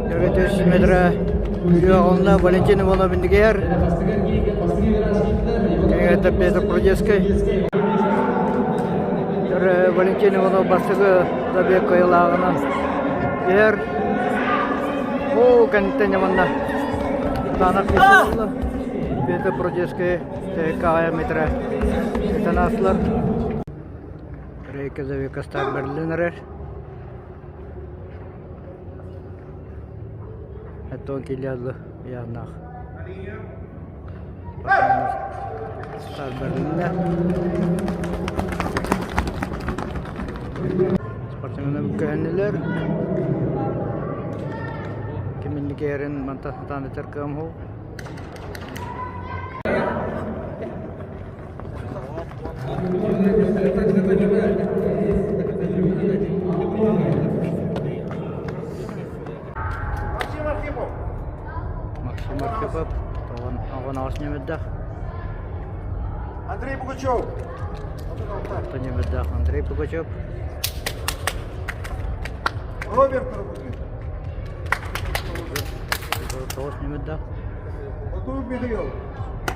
Төрөтүс метра Күрүөҕүнна Валентин Иванов иннигэр Кинигэтэ Петр Прудецкий Валентин Иванов бастакы забег кыайыылааҕынан иһэр. Оо, кэнниттэн манна Таанах Петр Прудецкий ТК метра этэн аастылар. Рейка стар бэриллэн эрэр. Оттон килиаллы ыйааннаах. Стар бэрилиннэ. Спортсменнар көһөннүлэр. Киминникээрин мантан сатаан этэр кыам Максим Архипов тоҕон аҕыс ньэмэрдээх Андрей Пугачев. Алта ньэмэрдээх Андрей Пугачев. Роберт Рабутин. Тоҕус ньэмэрдээх. Батуев Михаил.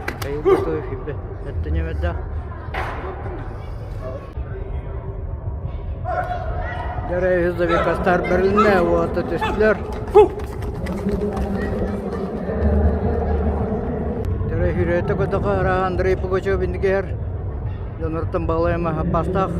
Михаил Батуев эттэ ньэмэрдээх. Дьэ үһүс забегкастар бэрилиннэ уота түстүлэр. Дьэ хүрүөтэ көтөхө араха Андрей Пугачев иннигэр дьоннортон балайма хаппастаах.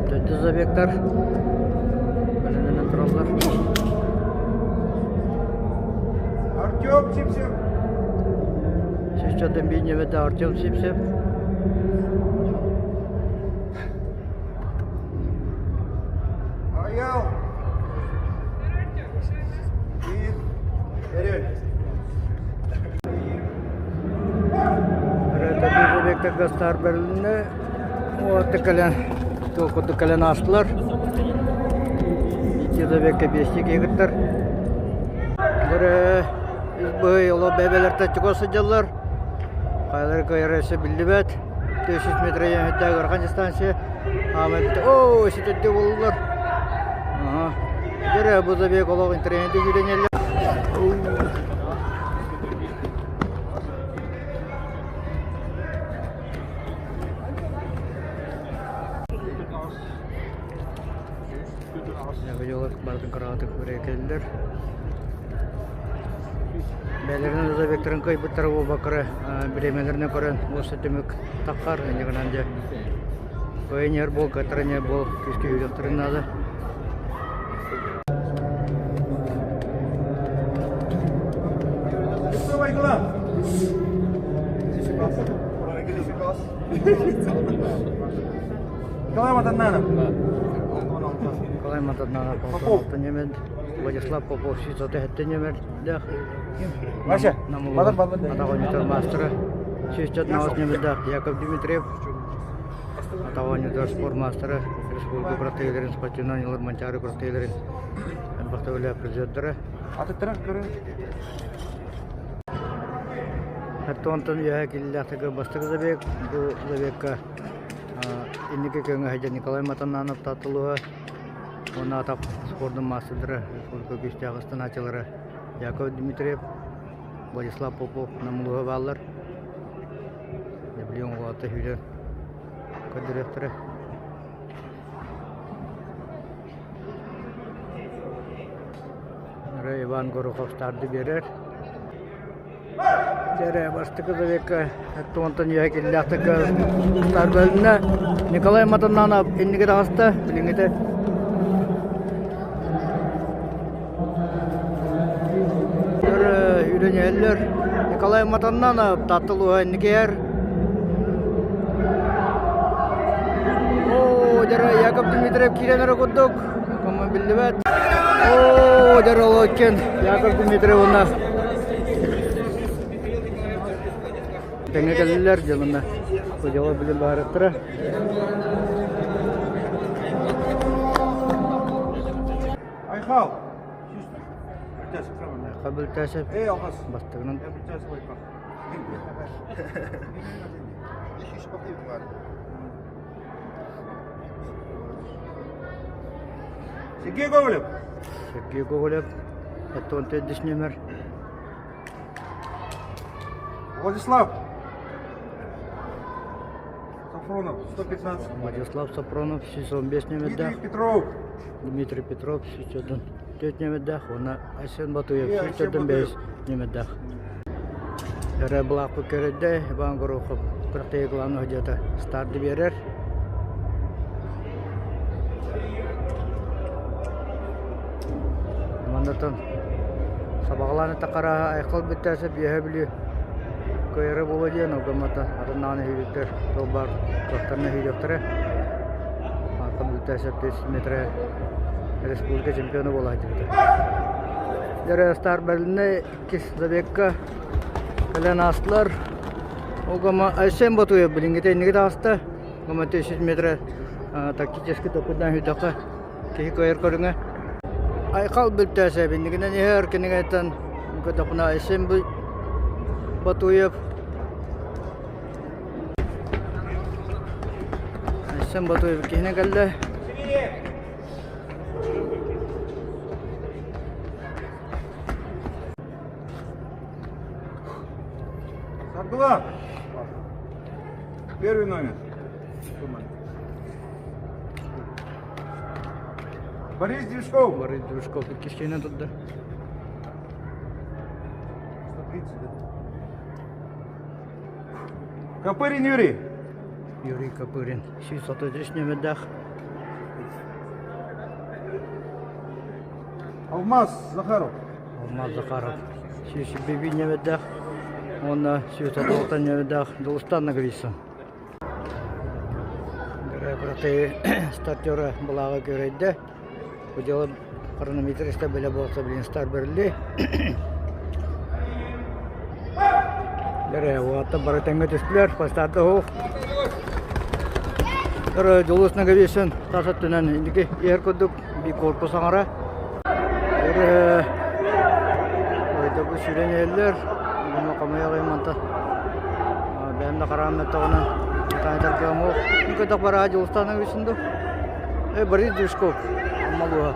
Төрдүс забегтар бэлэмнэнэн тураллар. Артем Сипсев. Сүүсчэттэн биир ньэмэтэ Артем Сипсев. Аял. Ретро Стар бэрилиннэ уотта кэлэн туох курдук кэлэн аастылар. Итилэбекке биэстик киһиттэр. Бары быһый оло бэбэлэртэ чугас сылдьаллар. Хайалар кыайара өссө биллибэт. 400 метр ыйаһыттаах ыарахан дистанция. Аамайбыта оо ситэрдик буоллулар. Аха. Дьэ бу забег олох интэриэһинэйдик үүрэнэллэр. Барытын кыраҕатык кэллэр. Бэйэлэринэн забегтарын кыайбыттара буолбакка бириэмэлэринэн көрөн уоста түмүк таххар инньэ гынан дьэ кыайан буол кыаттаран буол күүскэ үүрүөхтэрин наада. Николай Матаннанов. Николай Матаннанов Попов. Владислав Попов сүүс нөмердээх Вася, Атаҕа маастара сүүсчэт наҕас нөмердээх Яков Дмитриев Атаҕа спорт маастара республика күрэхтэһиилэрин спортивнай оонньуулар Манчаары күрэхтэһиилэрин элбэхтэ үлэ призердара. Атыттарын көрүн. Онтон үөһэ киллээхтэргэ бастакы забег бу забегка инники көҥө сылдьар Николай Матаннанов Таатталуһа уонна атах спордун маастардара республика күүстээх ыстанааччылара Яков Дмитриев, Владислав Попов Намылуһа бааллар. Билигин уолаттар сүүрэн көрдөрүөхтэрэ. Иван Горохов старды биэрэр. Дьэрэ бастакы забегка туонтан үөһэ киллээхтэргэ старт бөлүннэ. Николай Матаннанов инники таҕыста билиҥҥитэ. Үлэнэллэр. Николай Матаннанов Таатталуһа инникиэр. Оо, дьэрэ Яков Дмитриев киирэн эрэ курдук. Кому биллибэт. Оо, Доролокин, Яков Дмитриевна. Тэҥҥэ кэллилэр дьонуна. Удьала билин баарыттара. Айхал. Хабылтасов бастыгынан Сергей Гоголев. Сергей Гоголев. Это төрдүс нүөмэр. Владислав. Сафронов, 115. Владислав Сафронов, 115 нүөмэрдээх. Дмитрий Петров. Дмитрий Петров, 104 нүөмэрдээх. Уонна Айсен Батуев, 145 нүөмэрдээх. Эрэ былааппыт көрөйдө, Иван Горохов күрэхтэһии главный судьята старты биэрэр. Маннатан сабаҕалаан эттэххэ айхал бүттэсэ биэһэ бүлүү кыайара буолуо диэн огоммата атын даҕаны үһүйүктэр тыл баар туохтарына үһүйүөхтэрэ. Айхал бүттэсэ метрэ республика чемпиона буола сылдьыбыта. Дьэ, Стар Берлинэ иккис забегка кэлэн аастылар. Огома Айсен Батуев билиҥҥитэ инники таҕыста. Огома 300 метрэ тактически токуйдаан сүүрдэххэ киһи кыайар көрүҥэ. Айхал Бүлтээсэп иннигинэн иһэр кинигэтэн көрдөхпүнэ Айсен Батуев Айсен Батуев киһинэн кэллэ. Саргыла. Первый номер. Борис Движков. Борис Движков иккисчиинэн турда. 130, да? Копырин Юрий. Юрий Копырин. 133 нүөмэрдээх. Алмаз Захаров. Алмаз Захаров. 101 нүөмэрдээх. Уонна 136 нүөмэрдээх Дулустан Нагависа. Быраты стартера былааҕы көрөйдө. Бу дьыала хронометриста билэ буолса билин стар берилли. Дэрэ, уоттан бары тэҥҥэ түстүлэр, бастаата уһук. Дэрэ, Дьулус Ноговицын тас өттүнэн инники иһэр курдук би корпус аҥара. Дэрэ, ойдобу сүүрэн иһэллэр. Буну хамыйаҕый мантан бэйэм да хараам мөттөҕүнэн таайтаргыам уох. Көтөх бараа Дьулустан Ноговицын ду. Э, Борис Движков, Аммалуха.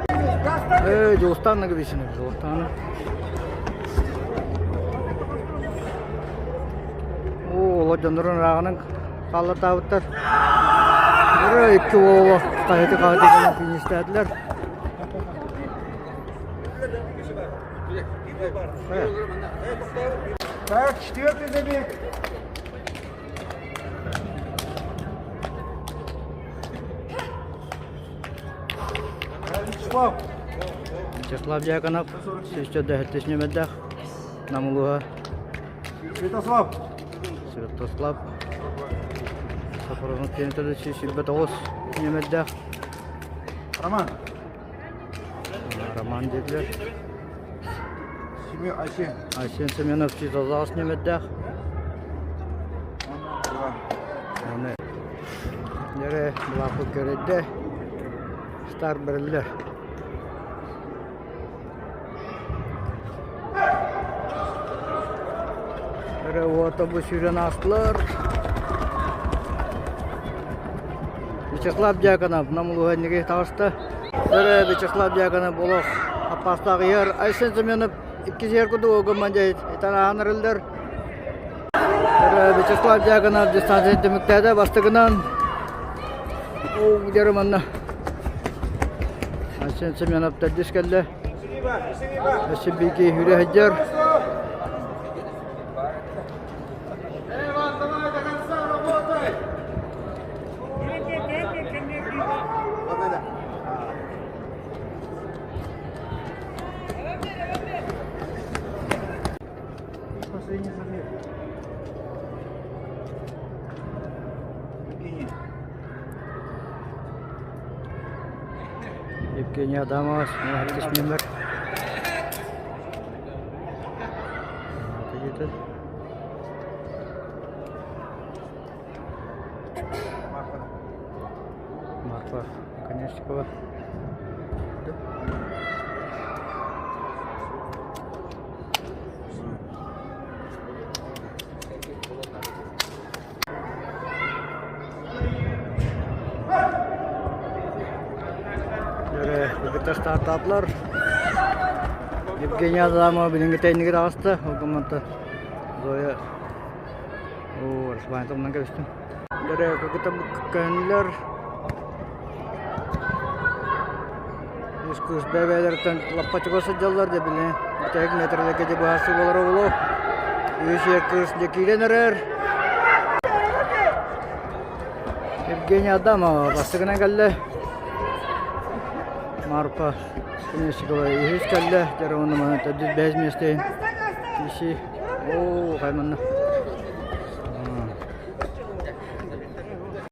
Э, Дьулустан Ноговицын, Дьулустан. Оо, олор дьоннорун ырааҕынан хааллартаабыттар. Бары икки уол хаһыты-хаһыты кэлэн фиништээтилэр. Так, четвертый забег. Вячеслав. Вячеслав Дьяконов, сүүс нүмердээх Нам улууһа. Святослав. Святослав. Сафронов диэн 129 нүмердээх. Роман. Роман диэтилэр. Семен Айсен. Айсен Семенов 106 нүмердээх. Аны Дьэрэ былаахпыт көрөйдө. Стар бэриллэр. Эрэ уота бу сүүрэн аастылар. Вячеслав Дьяконов Нам улууһа инники таҕыста. Эрэ Вячеслав Дьяконов олох аппаастаах иһэр. Айсен Семенов иккис иһэр курдук огомман дьэ итан ааһан эрэллэр. Эрэ Вячеслав Дьяконов дистанция түмүктээтэ бастакынан. Оо, дьэрэ манна. Айсен Семенов төрдүс кэллэ. Өссө биики үрэ сылдьар. Последний забег. Евгений. Евгения Адамова, сэттис нүөмэр. Марфа Конечникова. Кыргыттар стартаплар. Евгения Адамова билиҥҥитэ иннигэр аҕыста. Ол гымманта Зоя Оо, Руслан тылынан кэбистим. Дөрө кыргыттар көһүннүлэр. Үс кыыс бэйэ-бэйэлэриттэн лаппа чугас сылдьаллар дьэ били бүтэһик метрлэргэ дьэ быһаарсыы буолара буолуо. Үс ийэ кыыс дьэ киирэн эрэр. Евгения Адамова бастакынан кэллэ. Марфа Кунесикова үһүс кэллэ. Дьэ уонна манна төрдүс бэһис миэстэ иһин киирсии. Оо, хай манна.